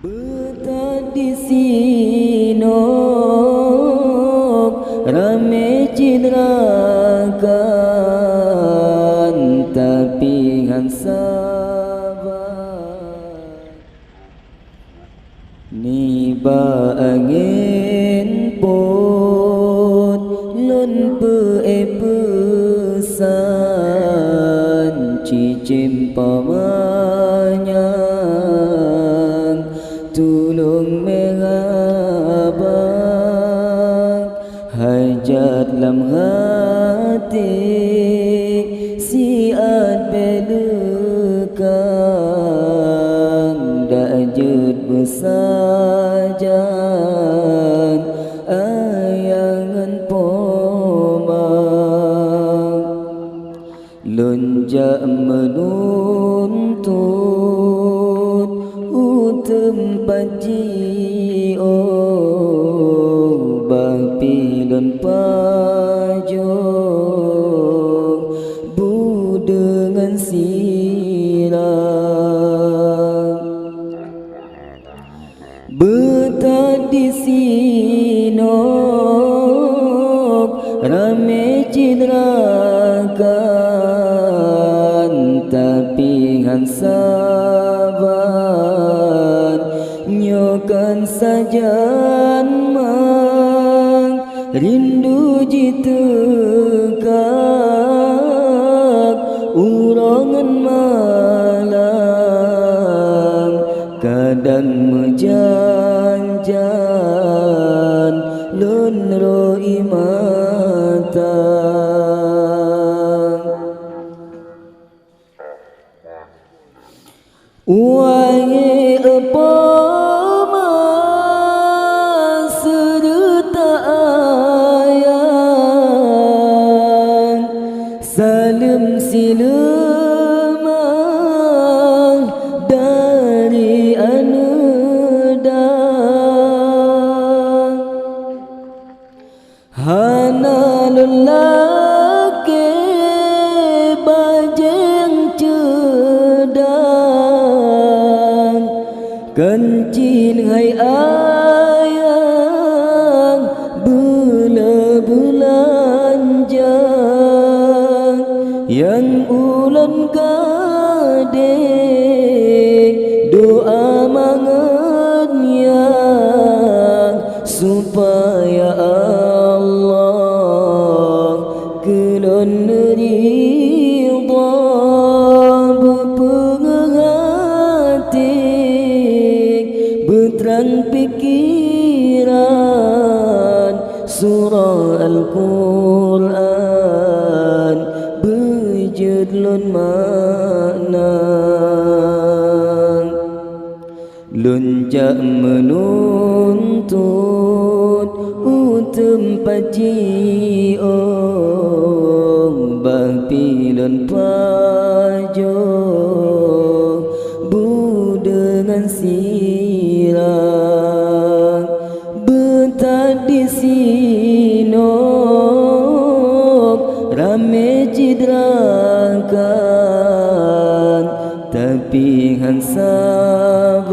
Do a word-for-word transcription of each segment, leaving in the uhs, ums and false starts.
Beuthat di sinok ramé cit rakan, tapi han saban. Nibak angén pôt lôn peu-ék peusan, cicém pamanyang tulông meurabah. Hajat lam até siat bèk leukan, dak jeuet beusajan ayah ngon poma. Lôn jak meununtut u teumpat jiôh, bah pih lôn pajoh bu deungon sira. Beuthat di sinok ramé cit rakan, tapi han saban. Nyoe kan sajan mang rindu jiteuka uroe ngon malam. Kadang meujan-jan lôn roi mata. Wahé poma seureuta ayah, saleuem sileumah dari aneuëk dang. Hana lôn lakée bajée nyang ceudang, kon cit hai ayah beuleueh beulanja. Nyang ulôn gadée doa mangat nyan, supaya Allah keu lôn ridha, beupeungeuh até, beutrang pikeran, surah Al-Quran beujeuet lôn makna. Lôn jak meununtut u teumpat jiôh, bah pih lôn pajoh bu deungon sira. Beuthat di sinok ramé cit rakan, tapi han saban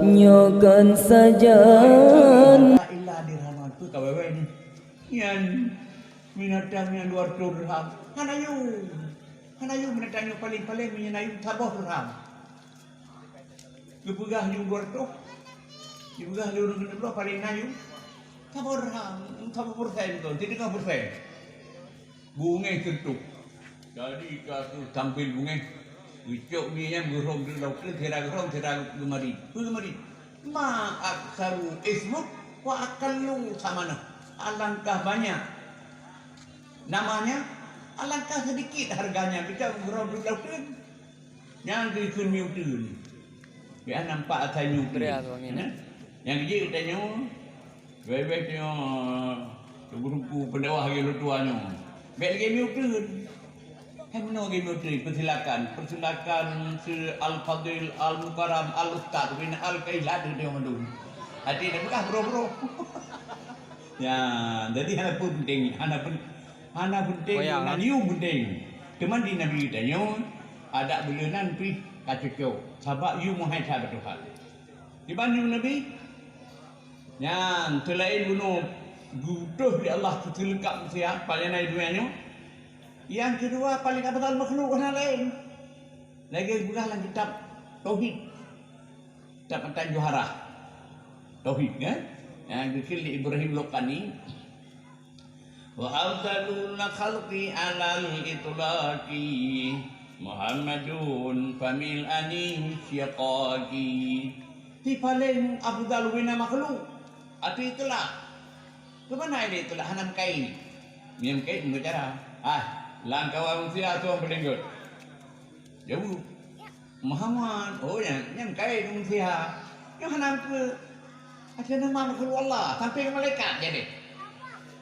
nyoe kon sajan. Illa dirhaman tu ka wewe ni. Nyan binatang nyang dua ratus dirham. Hana yum. Hana yum binatang nyang paling-paling nyan na yum saboh dirham. Geupeugah yum dua ratus. Geupeugah lé ureuëng keuneuk bloe paling na yum saboh dirham, saboh persen kon, sideungoe persen. Bungéh teuntôk. Jadi ka kheueh tampil bungéh. Geucok mi nyan geuhrong di laôt, sira geuhrong, sira geumari. Peue geumari? Ma aktsaru ismuk wa aqallu samanah. Alangkah banyak namanya, alangkah sedikit harganya. Geucok geuhrong di laôt. Nyang geukheun mi uteuen. Biasa nampak asai mi uteuen. Nyang jeuet tanyoe, bèk-bèk tanyoe, teungku-teungku pendakwah lagèe lôn tuan nyoe. Bèk lagèe mi uteuen. Hai meunoe lagèe mi uteuen, persilakan. Persilakan si Al-Fadil, Al-Mukarram, Al-Ustaz, bin Al-Kailad tanyoe mandum. Até dah peugah bro-bro. Ya, jadi hana peue penting, hana pen-, hana penting, nan yum penting. Teuma di Nabi tanyoe, adak buleuen nan pih Ka cocok, sabab yue meuhai that bak Tuhan. Kiban yue Nabi, nyan teulaén bunoe geutuh lé Allah keu teuleungkab meusia paléng na di donya nyoe. Nyang keudua, paléng afdal makhluk hana laén. Lagée geupeugah lam kitab Tauhid, kitab Matan Johara Tauhid, kan? Nyang geukheun lé Ibrahim Lokani, "Wa afdalul khalqi alal itlaqi Muhammadun famil ani syiqaqi." Ti paléng afdal wina makhluk ateueh itlaq. Keu mana ilée itlaq hana meukai? Nyang meukai meunurot cara. Ah, lam kawan manusia tuan paléng gét. Jaweueb, "Muhammad." Oh, nyan, nyan kayée keu manusia. Nyoe hana peue. Ada nama makhluk Allah, sampai ke malaikat jadi.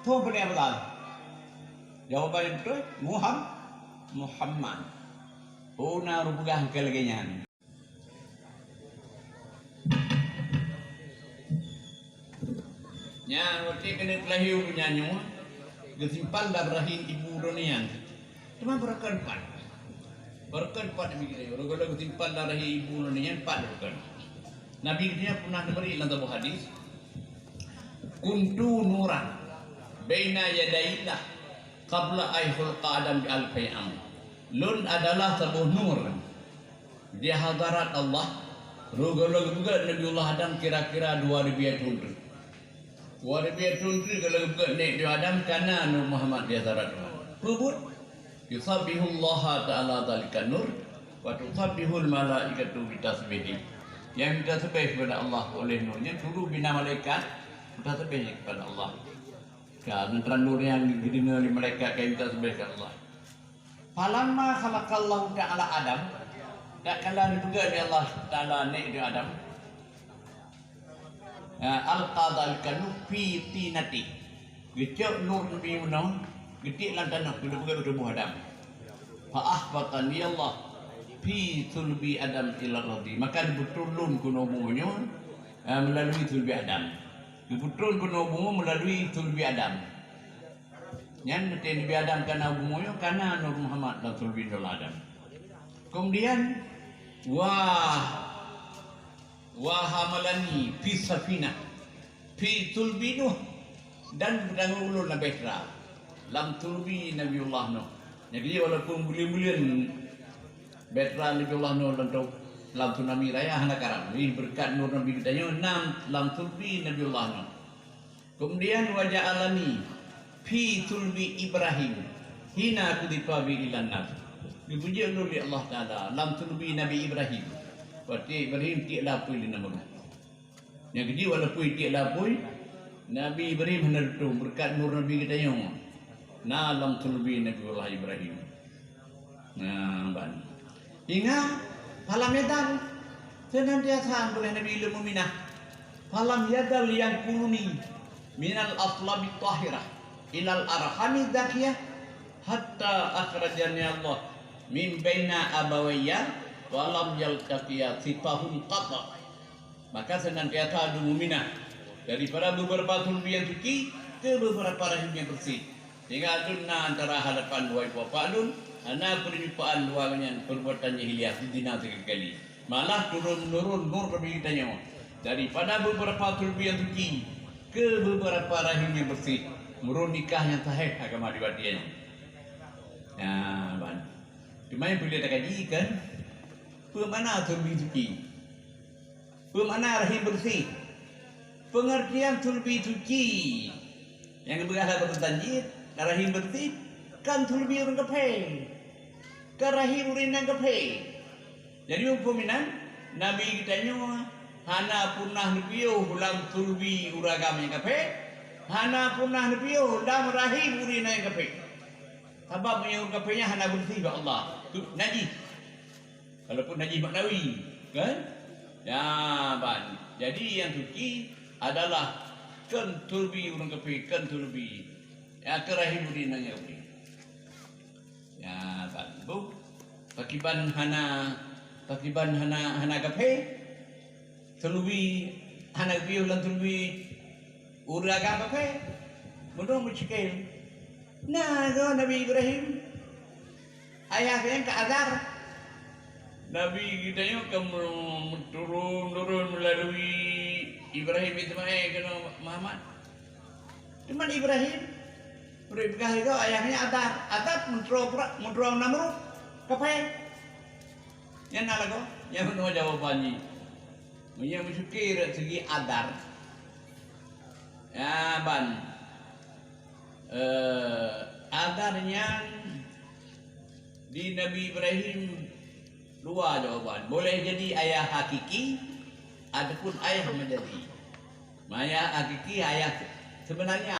Tuan paléng afdal. Jawaban nyang beutôi, Muham-, Muhammad. Oh, na ureuëng peugah keu lagée nyan. Nyan watée keuneuk lahé ureuëng nyan nyoe, geusimpan lam rahim ibu droeneuh nyan. Teuma barokon pat. Barokon pat Nabi geutanyoe. Roh-roh geusimpan lam rahim ibu droeneuh nyan pat barokon. Nabi geutanyoe pernah neubri lam saboh hadis, "Kuntu nuran baina yadayillah qabla ay khulqa Adam bi alfai am." Lôn adalah saboh nur di hadarat Allah, roh gohlom geupeugét Nabiullah Adam kira-kira dua ribée thon treuk. Dua ribée thon treuk gohlom geupeugét Nabi Adam kana Nur Muhammad di hadarat Allah. Peue buet? Yusabbihullaha ta'ala dzalikan nur, wa tusabbihul malaikatu bitasbihi. Nyang tasbih kepada Allah oleh nur nyan, turu bina malaikat, tasbih kepada Allah. Ka, neuteuran nur nyang geudeungoe lé malaikat ka tasbih keu Allah. Falamma khalaqallahu ta'ala Adam, tatkala neupeugét lé Allah Ta'ala nèk di Adam, ya, alqa dzalika nur fi tinati. Geucok nur Nabi meunoe, geutiek lam tanoh, geupeugét u tuboh Adam. Fa ahbatani Allah fi sulbi Adam ila ardi. Maka geubeutron lôn keunoe bumoe nyoe, eh, meulalui sulbi Adam. Geubeutron keunoe bumoe meulalui sulbi Adam. Nyan watée Nabi Adam kana bumoe nyoe, kana Nur Muhammad lam sulbi Nabi Adam. Kemudian, wa, wa hamalani fi safinah fi sulbi Nuh, dan geutanggong ulôn lam bahtera lam sulbi Nabiullah Nuh. Jadi walaupun buleuen-buleuen bahtera Nabiullah Nuh lam, lam tsunami raya hana karam, tapi beureukat nur Nabi geutanyoe na lam sulbi Nabiullah Nuh. Kemudian, wa ja'alani fi sulbi Ibrahim hina qudhifa bi ilan nar. Geupeujeuet lôn lé Allah Ta'ala lam sulbi Nabi Ibrahim. Watée Ibrahim tiek lapui lé Namrud. Nyang keujeuet walaupun tiek lapui, Nabi Ibrahim hana teutông beureukat nur Nabi geutanyoe na lam sulbi Nabiullah Ibrahim. Nah, ban. Ingat, falam yazal, senantiasa oleh Nabi ilmu minah. Falam yazal yanquluni minal aslabi tahirah ilal arhami zakiyah hatta akhrajani Allah min baina abawayya wa lam yaltaqiya sifahun qata. Maka senantiasa lôn meuminah daripada beberapa sulbi nyang suci ke beberapa rahim nyang bersih. Sehingga lôn na antara hadapan dua ibu bapak lôn, hana peujumpaan dua nyan perbuatan jahiliyah, zina sekali-kali. Malah turun-menurun nur Nabi geutanyoe daripada beberapa sulbi nyang suci ke beberapa rahim nyang bersih. Meurun nikah nyang sahih agama di batin. Nah, ban. Cuma nyang perlu takaji kan, peue makna sulbi suci? Peue makna rahim bersih? Pengertian sulbi suci nyang geupeugah lam Quran tanjid, rahim bersih, kan sulbi ureuëng kafé. Kan rahim ureuëng nyang kafé. Jadi, muphom inan, Nabi geutanyoe hana pernah neupiôh lam sulbi ureuëng agam nyang kafé, hana pernah neupiôh lam rahim ureuëng nyang kafé. Sabab meunyoe ureuëng kafé nyan hana bersih bak Allah, tu najih. Walaupun najih maknawi, kan? Ya, ban. Jadi, nyang suci adalah kon sulbi ureuëng kafé, kon sulbi. Ya, ke rahim ureuëng nyang kafé. Ya, ban. Bu, pakiban hana, pakiban hana, hana kafé? Sulbi hana geuyue lam sulbi ureuëng agam kafé, meunoe meucikil. Na goe Nabi Ibrahim, ayah geuh ka Azar. Nabi geutanyoe ka meuturun-turun meulalu Ibrahim, Ismail keunoe Muhammad. Teuma Ibrahim, ureuëng peugah lé gob ayah nyan Azar. Azar meutroe, meutroe Namrud, kapai. Nyan na lagoe, nyan meunoe jawaban jih. Meunyoe meusyukur segi Azar, ya ban, eh, Azar nyan di Nabi Ibrahim dua jawaban. Boleh jadi ayah hakiki ataupun ayah majazi. Ayah hakiki, ayah sebenarnya